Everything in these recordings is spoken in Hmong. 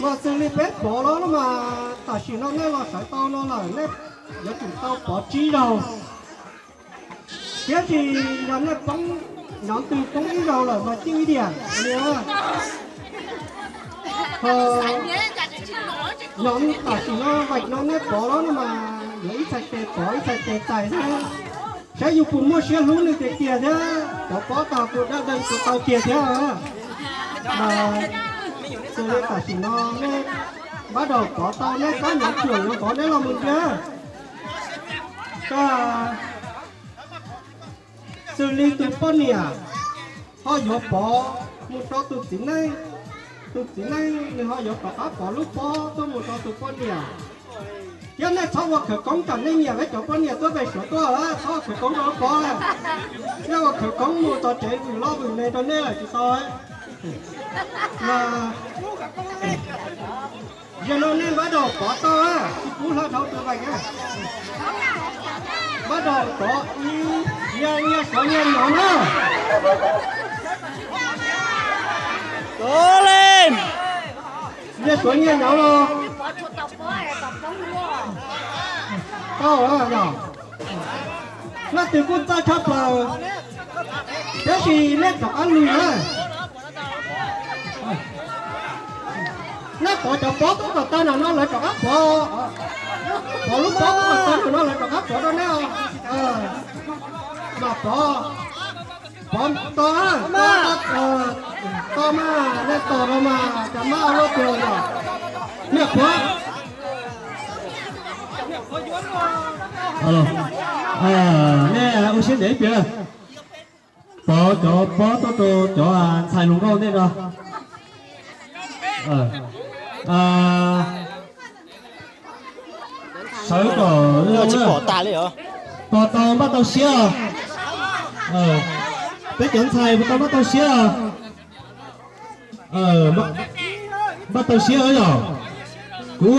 Mas xws li peb pov los no mas tam sim no nej los sawv tau no lawm nej yuav tsum tau pov tsib zaug. Tiam sis yog nej poob, nyob twg poob ib zaug lawm mas cib ib diam li. Ho nyob tam sim no vaim no nej pov los no mas yuav ib txhais tes pov ib txhais tes txais xwb. Saib yus puas muaj siab hlub nws tiag tiag thiab, cov pob tag puas daj dees puas tau kiag thiab. Mas xws li tam sim no nej npab daum pov tau nej kab nyob tsuam yuav pov nej los mus ntsia. Xws li tus poj niam ho yuav pov mus rau tus txiv neej, tus txiv neej nws ho yuav rov qab pov lub pob tuaj mus rau tus poj niam. Thiab nej txhob ua khawv koob tsam nej nyiam peb cov poj niam tuaj pem Suav tuaj, txhob ua khawv koob rau lub pob. Nej ua khawv koob mus txog tsev vwm loj vwm me rau nej lawm tsis tau. Mas yog no nej npab daum pov tau, tsis pub hla dhau tus vaim. Npab daum pov, nyias suav nyias nyom na. Nyias suav nyias nyom los. Tau yog, leej twg kuj txawj tshaj plaws, tab sis nej rov qab lug na. Nej pov cov pob tuaj kom tag nram no lawv rov qab pov, pov lub pob tuaj kom tag nram no lawv rov qab pov rau nej. Mas pov, pov tos, tos mas, nej tos no mas cov mab ua luaj tiag yog. Nej pov, nej ua siab ntev ib pliag, pov cov pob tuaj rau cov ntxhais hluas nkauj ntej no. Sawv kom tsis pom tas li os. Tos tau npaj tau siab os. Peb cov ntxhais puas tau npaj tau siab os? Npaj tau siab os yom. Kuv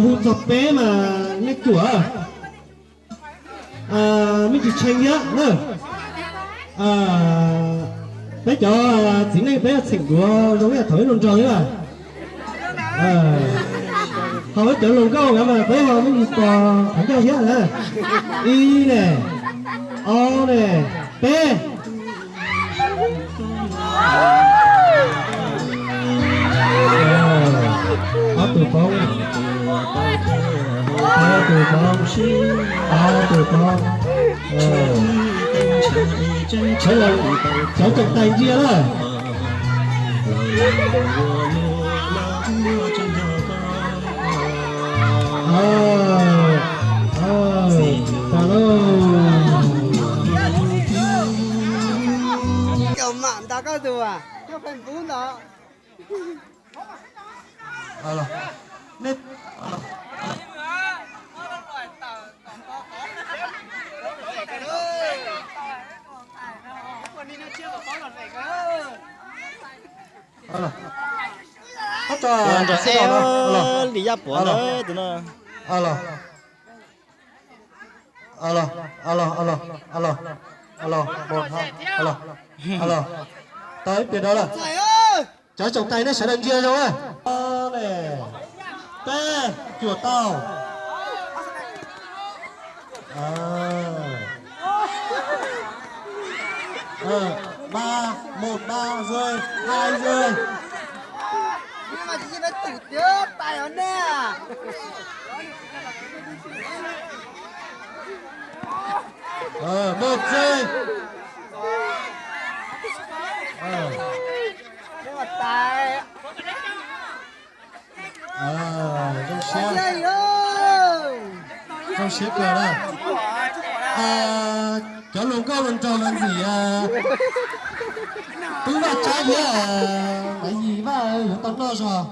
hu txog peb mas nej cuam. Me ntsis tshee thiab na. Peb cov txiv neej peb txheem duav zoo ib yam thaum peb nrog nrog thiab. Ho peb cov hluas nkauj nkawd mas peb ho me ntsis pos qhov ncauj thiab na. Ib ne, ob ne, peb. Ob tug poob, ob tug poob, ob tug poob. Cov tsoom tais ntsia lawm. Mam nta koj tus, koj pheej pub ntawd. Li yaj puav ntawd tus no. Alo, alo, alo, alo, alo, alo, một, hai, alo, alo. Tau ib pliag dua lawm. Cov tsoom tais nej sawv daws ntsia zoo na. Peb, cuam tau. Ba, một, ba, rơi, hai, rơi. Một, rơi. Zoo siab, zoo siab kawg na. Cov hluas nkauj hluas nraug los ntxim pub vaj tsab thiab, Maiv Yim Vaj yuav tau noj zog.